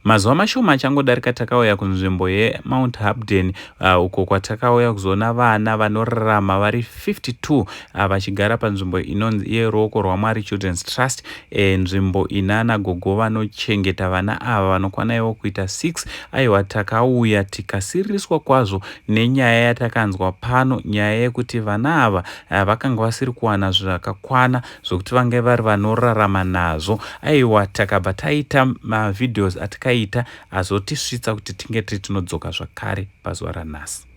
Mazuva mashoma achangodarika takauya kunzvimbo yeMount Hampden uko kwatakauya kuzoona vana vanorarama vari 52 vachigara panzvimbo inonzi yeRuoko rwaMwari Children's Trust, nzvimbo inana gogo vanochengeta vana ava vanokwana ivo kuita 6. Aiwa, takauya tikasiririswa kwazvo nenyaya yatakanzwa pano, nyaya yekuti vana ava vakanga vasiri kuwana zvakakwana zvokuti vange vari vanorarama nazvo. Aiwa, takabva taita mavideos atikaita azotisvitsa kuti tinge tiri tinodzoka zvakare pazuva ranhasi.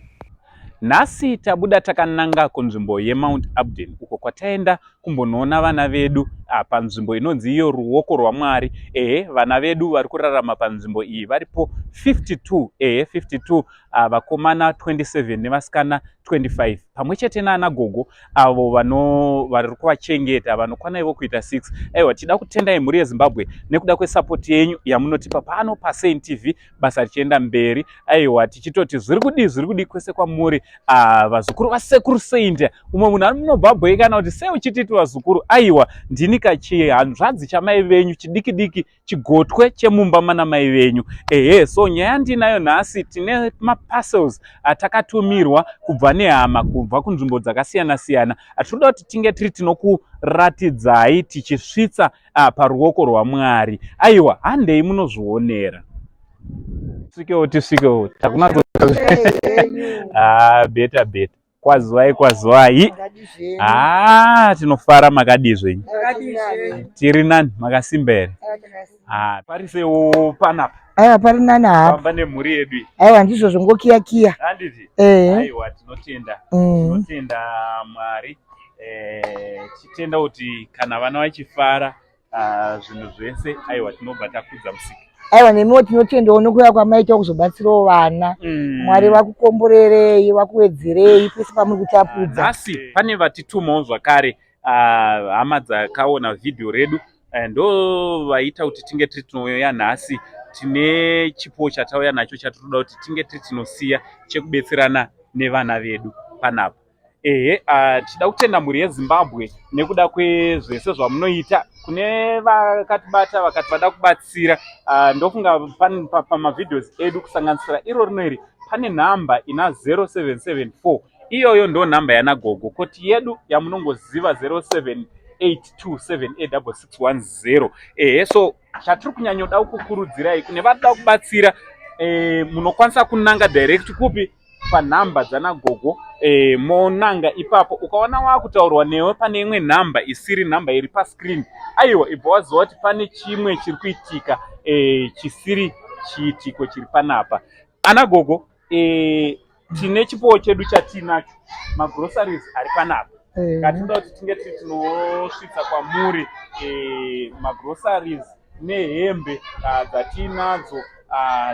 Nhasi tabuda takananga kunzvimbo yeMount Hampden uko kwataenda kumbonoona vana vedu panzvimbo inonzi iyo Ruoko rwaMwari. Ehe, vana vedu vari kurarama panzvimbo iyi varipo 52. Ehe, 52, vakomana 27 nevasikana 25 pamwe chete naana gogo avo vano vari kuvachengeta vanokwana ivo kuita 6. Aiwa, tida kutendai mhuri yeZimbabwe nekuda kwesapoti yenyu yamunotipa pano paSaint TV, basa richienda mberi. Aiwa, tichitoti zviri kudii, zviri kudii kwese kwamuri, vazukuru vasekuru Saint. Umwe munhu anobva bhoikana kuti sei uchititi vazukuru. Aiwa, ndini kachihanzvadzi chamai venyu chidiki diki, chigotwe chemumba mana mai venyu. Ehe, so nyaya ndinayo nhasi, tine maparcels atakatumirwa kubva nehama kubva kunzvimbo dzakasiyana siyana atinoda kuti tinge tiri tinokuratidzai tichisvitsa paruoko rwaMwari. Aiwa, handei munozvionera. Tisvikewo, tisvikewo takuna. Beta beta, kwazwai kwazwai. Ah, tinofara. Makadii zvenyu? Tiri nani. Makasimba here? Ah, parisewo panapa? Aiwa, pari nani hapo. Famba nemhuri yedu iyi. Aiwa, ndizvo zvongokiyakiya. Handiti? Eh. Aiwa, tinotenda. Tinotenda Mwari. Tichitenda kuti kana vana vachifara, zvinhu zvese, aiwa, tinobva takudza Musiki. Aiwa, nemiwo tinotendawo nokuuya kwamaita kuzobatsirawo vana. Mwari vakukomborerei, vakuwedzerei pese pamuri kutapudza. Nhasi pane vatitumawo zvakare, hama dzakaona vhidhiyo redu, ndo vaita kuti tinge tiri tinouya nhasi. Tine chipo chatauya nacho chatinoda kuti tinge tiri tinosiya chekubetserana nevana vedu panapa. Ehe, tichida kutenda mhuri yeZimbabwe nekuda kwezvese zvamunoita. Kune vakatibata vakati vada kubatsira, ndofunga pamavideos edu, kusanganisira iro rino iri, pane nhamba ina 0774. Iyoyo ndo nhamba yanagogo. Koti yedu yamunongoziva, 0782786610. Ehe, so chatiri kunyanyoda kukurudzirai kune vanoda kubatsira, munokwanisa kunanga direct kupi? Panhamba dzanagogo. Monanga ipapo. Ukaona wakutaurwa newe pane imwe nhamba isiri nhamba iri pascreen, aiwa, ibva waziva kuti pane chimwe chiri kuitika, chisiri chiitiko chiri panapa. Ana gogo, tine chipowo chedu chatiinacho, magroceries ari panapa ngatinoda kuti tinge tiri tinosvitsa kwamuri, magroceries nehembe dzatiinadzo,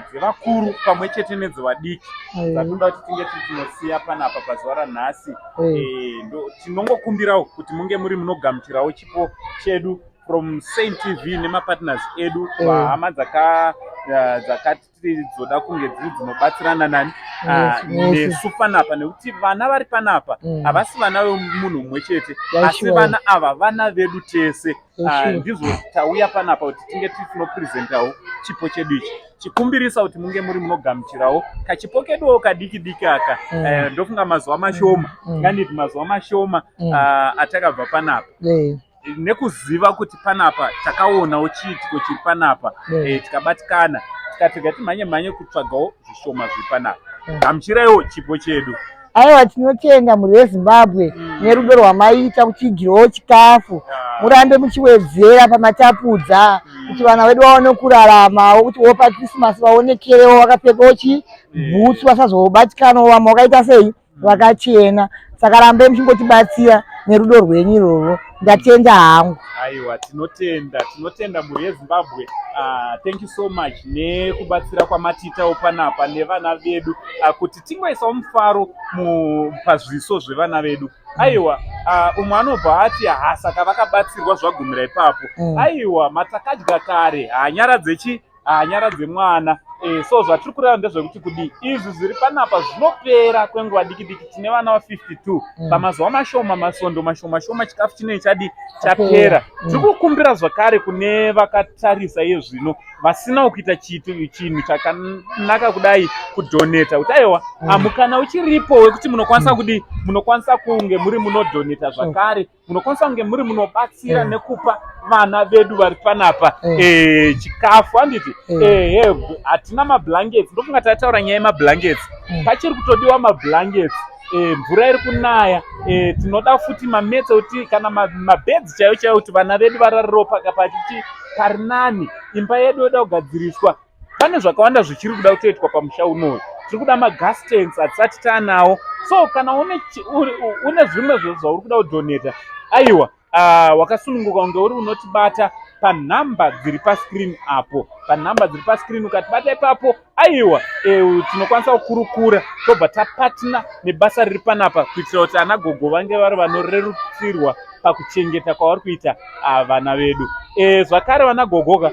dzevakuru pamwe chete nedzevadiki, dzatinoda kuti tinge tiri tinosiya panapa pazuva ranhasi. Tinongokumbirawo kuti munge muri munogamuchirawo chipo chedu from Saint TV nemapartners edu, vahama dzakati dzoda kunge dziri dzinobatsirana nani nesu panapa, nekuti vana vari panapa havasi vana vemunhu mumwe chete, asi vana ava vana vedu tese. Ndizvo tauya panapa kuti tinge tiri tinopresentawo chipo chedu ichi, chikumbirisa kuti munge muri munogamuchirawo kachipo keduwo kadiki diki aka. Ndofunga mazuva mashoma, nganditi mazuva mashoma atakabva panapa, nekuziva kuti panapa takaonawo chiitiko chiri panapa, tikabatikana, tikati timhanye mhanye kutsvagawo zvishoma zviri panapa. Gamuchiraiwo chipo chedu. Aiwa, tinotenda mhuri yeZimbabwe nerudo rwamaita kutigirawo chikafu. Murambe muchiwedzera pamatapudza kuti vana vedu vaone kuraramawo, kuti wo paKrisimasi vaonekerewo vakapfekawo chibhutsu, vasazobatikanawo vamwe vakaita sei, vakachena. Saka rambai muchingotibatsira nerudo rwenyu irworwo. Ndatenda hangu. Aiwa, tinotenda, tinotenda mhuri yeZimbabwe. Thank you so much nekubatsira kwamatiitawo panapa nevana vedu, kuti tingoisawo mufaro pazviso zvevana vedu. Aiwa, umwe anobva ati, "Ha, saka vakabatsirwa zvagumira ipapo?" Aiwa, matakadya kare haanyaradze haanyaradze mwana. So zvatiri kureva ndezvekuti kudii, izvi zviri panapa zvinopera kwenguva diki diki. Tine vana va52. Pamazuva mashoma, masondo mashoma shoma, chikafu chinenge chadi chapera. Tiri kukumbira zvakare kune vakatarisa iye zvino. Vasinawo kuita chinhu chakanaka kudai, kudhoneta kuti aiwa, mukana uchiripo wekuti munokwanisa kudi, munokwanisa kunge muri munodhoneta zvakare, munokwanisa kunge muri munobatsira nekupa vana vedu vari panapa chikafu, handiti? Ehe, hatina mablankets. Ndofunga tataura nyaya yemablankets. Pachiri kutodiwa mablankets. Mvura iri kunaya. Tinoda futi mamats ekuti kana mabeds chaiwo chaiwo, kuti vana vedu vararirewo pachiti pari nani. Imba yedu yoda kugadziriswa. Pane zvakawanda zvichiri kuda kutoitwa pamusha unoyu. Tiri kuda magas tanks, hatisati taanawo. So kana une zvimwe zvauri kuda kudhoneta, aiwa, wakasununguka kunge uri unotibata panhamba dziri pascreen apo. Panhamba dziri pascreen, ukatibata ipapo, aiwa, tinokwanisa kukurukura, tobva tapatina nebasa riri panapa, kuitira kuti ana gogo vange vari vanorerutsirwa pakuchengeta kwavari kuita vana vedu. Zvakare vana gogoka,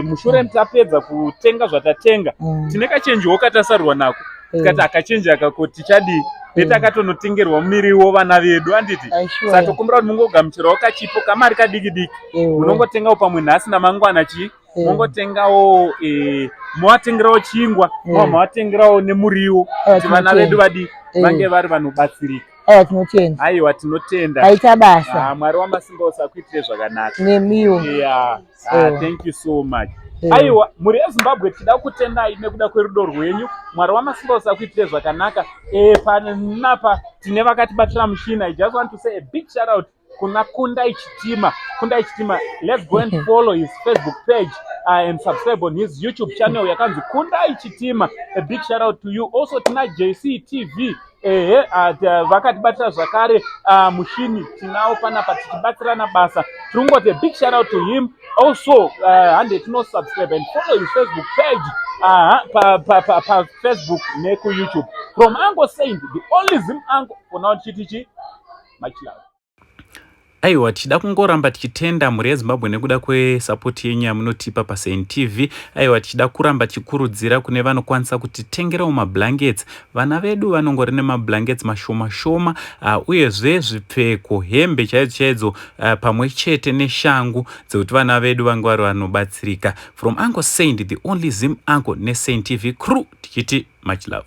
mushure tapedza kutenga zvatatenga, tine kachenjiwo katasarwa nako. Tikati akachenji akako tichadii? Netakatonotengerwa miriwo vana vedu, handiti? Saka tokumbira kuti mungogamuchirawo kachipo kamari kadiki diki. Munongotengawo pamwe nhasi namangwana chii, mongotengawo, movatengerawo chingwa, movatengerawo nemuriwo, kuti vana vedu vadi vange vari vanobatsirika. Aiwa, tinotenda. Aiwa, tinotenda. Aita basa. Ah, Mwari wamasimba ose akuitire zvakanaka. Nemiwo. Yeah. Ah, thank you so much. Aiwa, mhuri yeZimbabwe, tida kutendai nekuda kwerudo rwenyu. Mwari wamasimba ose akuitire zvakanaka. Panapa tine vakatibatira mushina. I just want to say a big shout out kuna Kundai Chitima. Kundai Chitima, let's go and follow his Facebook page and subscribe on his YouTube channel yakanzi Kundai Chitima. A big shout out to you. Also tina JC TV, ehe, vakatibatira zvakare mushini. Tinawo panapa tichibatsirana basa. Tiri kungoti a big shout out to him also. Hande tinosubscribe and follow his Facebook page paFacebook pa, pa, pa nekuYouTube. From Uncle Saint, the only Zim uncle for now, tichitichi much love. Aiwa, tichida kungoramba tichitenda mhuri yeZimbabwe nekuda kwesapoti yenyu yamunotipa paSaint TV. Aiwa, tichida kuramba tichikurudzira kune vanokwanisa kutitengerawo mablankets. Vana vedu vanongori nemablankets mashoma shoma, uyezve zvipfeko, hembe chaidzo chaidzo, pamwe chete neshangu dzekuti vana vedu vange vari vanobatsirika. From Uncle Saint, the only Zim uncle, neSaint TV crew, tichiti much love.